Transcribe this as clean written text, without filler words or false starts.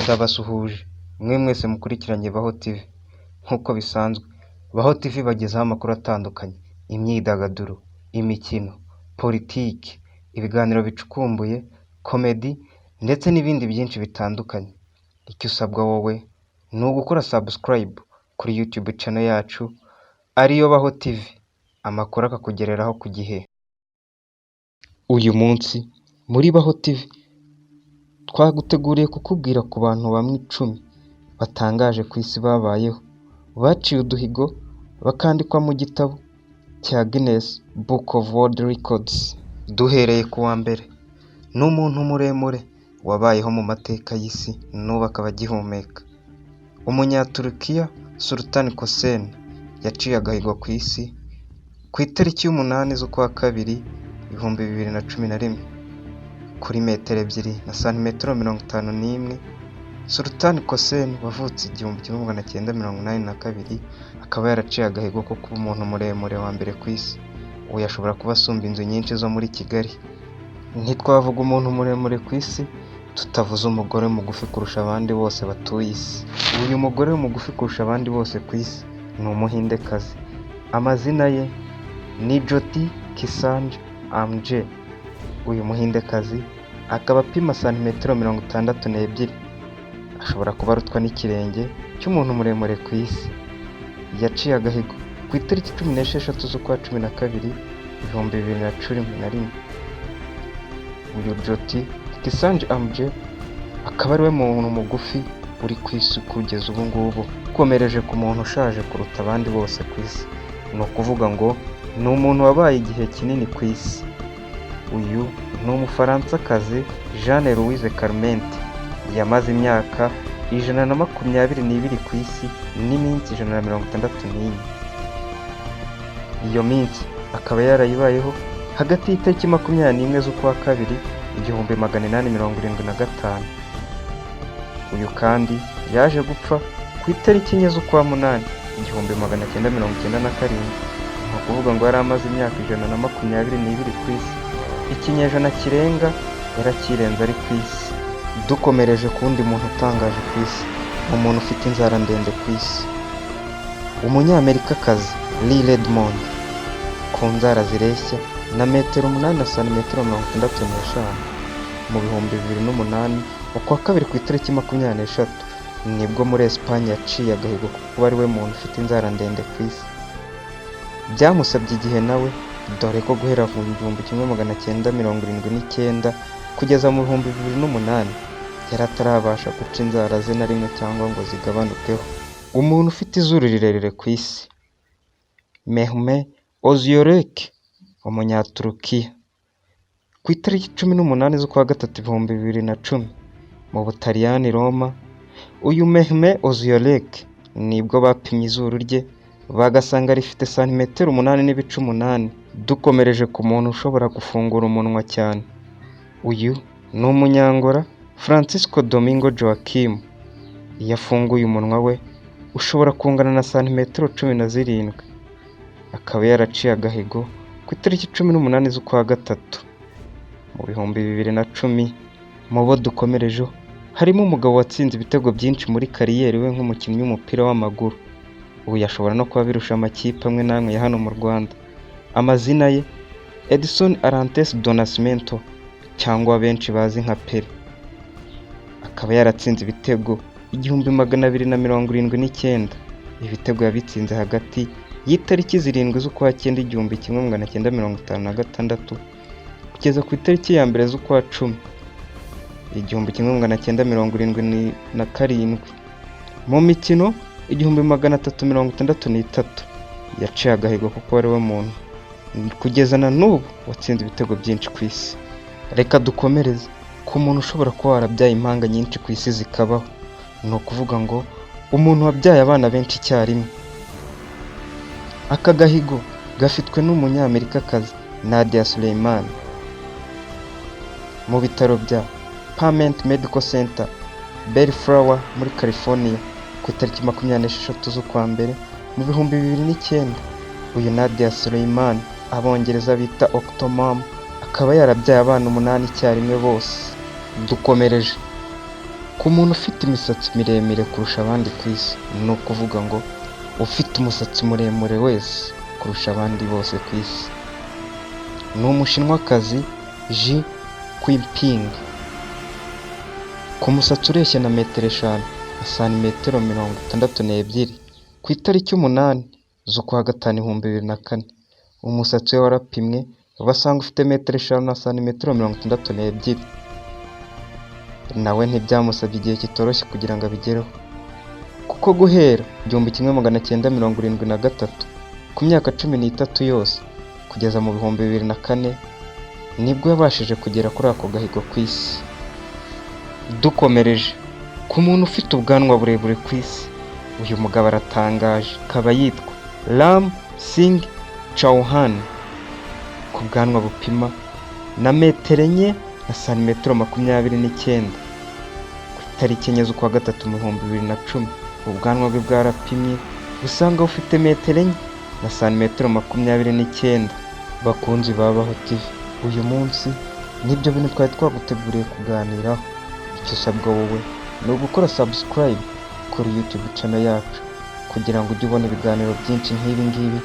Ndabasuhuje mwe mwese mukurikiranye Baho TV, nk'uko bisanzwe Baho TV ibagezaho amakuru atandukanye, imyidagaduro, imikino, politiki, ibiganiro bicukumbuye, comedy ndetse n'ibindi byinshi bitandukanye. Icyo usabwa wowe ni ugukora subscribe kuri YouTube channel yacu ariyo Baho TV, amakuru akakugereraho ku gihe. Uyu munsi muri Baho TV twaguteguriye kukubwira ku bantu bamwe 10 batangaje ku isi babayeho, baciye uduhigo bakandikwa mu gitabo cya Guinness Book of World Records. Duhereye ku wa mbere, ni umuntu muremure wabayeho mu mateka y'isi n'ubu akaba agihumeka. Umunyaturukiya Sultan Kosen yaciye agahigo ku isi ku itariki ya 8 z'ukwa kabiri 2011, kuri metero 2 na santimetero 51. Sultan Kosen wavutse 1982 akaba yaraciye agahigo ko kuba umuntu muremure wa mbere ku isi. Uyu ashobora kuba asumba inzu nyinshi zo muri Kigali. Ntitwavuga umuntu muremure ku isi tutavuze umugore mugufi kurusha abandi bose batuye isi. Uyu mugore mugufi kurusha abandi bose ku isi ni Umuhindekazi. Amazina ye ni Jyoti Kisanji Amge. Uyu Muhindekazi akaba apima santimetero 62. Ashobora kuba arutwa n'ikirenge cy'umuntu muremure ku isi. Yaciye agahigo ku itariki 16 z'ukwa 12 2011. Uyu Jyoti Kisanji Amge akaba ariwe muntu mugufi uri ku isi kugeza ubu ngubu. Dukomereje ku muntu ushaje kuruta abandi bose ku isi, ni ukuvuga ngo ni umuntu wabaye igihe kinini ku isi. Uyu ni Umufaransakazi Jeanne Louise Calment, yamaze imyaka 122 ku isi n'iminsi 164. Iyo minsi akaba yarayibayeho hagati y'itariki 21 z'ukwa kabiri 1875. Uyu kandi yaje gupfa ku itariki 4 z'ukwa munani 1997, ni ukuvuga ngo yari amaze imyaka 122 ku isi. Ikinyejana kirenga yarakirenze ari ku isi. Dukomereje ku wundi muntu utangaje ku isi, ni umuntu ufite inzara ndende ku isi, Umunyamerikakazi Lee Redmond, ku nzara zireshya na metero 8 na santimetero 65. Mu 2008 ukwa kabiri ku itariki 23 nibwo muri Esipanye yaciye agahigo ko kuba ari we muntu ufite inzara ndende ku isi. Byamusabye igihe nawe, dore ko guhera mu 1979 kugeza mu 2008 yari atarabasha guca inzara ze na rimwe cyangwa ngo zigabanukeho. Umuntu ufite izuru rirerire ku isi, Mehmet Ozyurek, Umunyaturukiya. Ku itariki 18 z'ukwa gatatu 2010 mu Butaliyani Roma, uyu Mehmet Ozyurek nibwo bapimye izuru rye bagasanga rifite santimetero 8.8. Dukomereje ku muntu ushobora gufungura umunwa cyane, uyu ni Umunyangora Francisco Domingo Joaquim. Iyo afunguye umunwa we ushobora kungana na santimetero 17, akaba yaraciye agahigo ku itariki 18 z'ukwa gatatu mu 2010. Mu bo dukomerejeho harimo umugabo watsinze ibitego byinshi muri kariyeri we nk'umukinnyi w'umupira w'amaguru. Uyu ashobora no kuba abirusha amakipe amwe n'amwe ya hano mu Rwanda. Amazina ye Edson Arantes do Nascimento, cyangwa benshi bazi nka Pele, akaba yaratsinze ibitego 1279. Ibitego yabitsinze hagati y'itariki 7 z'ukwa cyenda 1956 kugeza ku itariki ya 1 z'ukwa cumi 1977, mu mikino 1363. Yaciye agahigo kuko ari we muntu kugeza na n'ubu watsinze ibitego byinshi ku isi. Reka dukomereze ku muntu ushobora kuba warabyaye impanga nyinshi ku isi zikabaho, ni ukuvuga ngo umuntu wabyaye abana benshi icyarimwe. Aka gahigo gafitwe n'Umunyamerikakazi Nadya Suleman. Mu bitaro bya Parkland Medical Center, Bellflower muri California, ku itariki 26 z'ukwa mbere mu 2009, uyu Nadya Suleman Abongereza bita Octomom akaba yarabyaye abana umunani icyarimwe bose. Dukomereje Ku muntu ufite imisatsi miremire kurusha abandi ku isi, ni ukuvuga ngo ufite umusatsi muremure wese kurusha abandi bose ku isi, ni Umushinwakazi Ji Qingping, ku musatsi ureshya na metero 5 na santimetero 62. Ku itariki 8 z'ukwa gatanu 2004, umusatsi we warapimwe basanga ufite metero 5 na santimetero 62. Nawe ntibyamusabye igihe kitoroshye kugira ngo abigereho, kuko guhera 1973, ku myaka 13 yose, kugeza mu 2004, nibwo yabashije kugera kuri ako gahigo ku isi. Dukomereje ku muntu ufite ubwanwa burebure ku isi, uyu mugabo aratangaje, akaba yitwa Ram Singh Chauhan, ku bwanwa bupima na metero 4 na santimetero 29. Ku itariki 4 z'ukwa gatatu mu 2010, ubwanwa bwe bwarapimye usanga bufite metero 4 na santimetero 29. Bakunzi ba Baho TV, uyu munsi nibyo bintu twari twaguteguriye kuganiraho. Icyo usabwa wowe ni ugukora subscribe kuri YouTube channel yacu kugira ngo ujye ubona ibiganiro byinshi nk'ibi ngibi.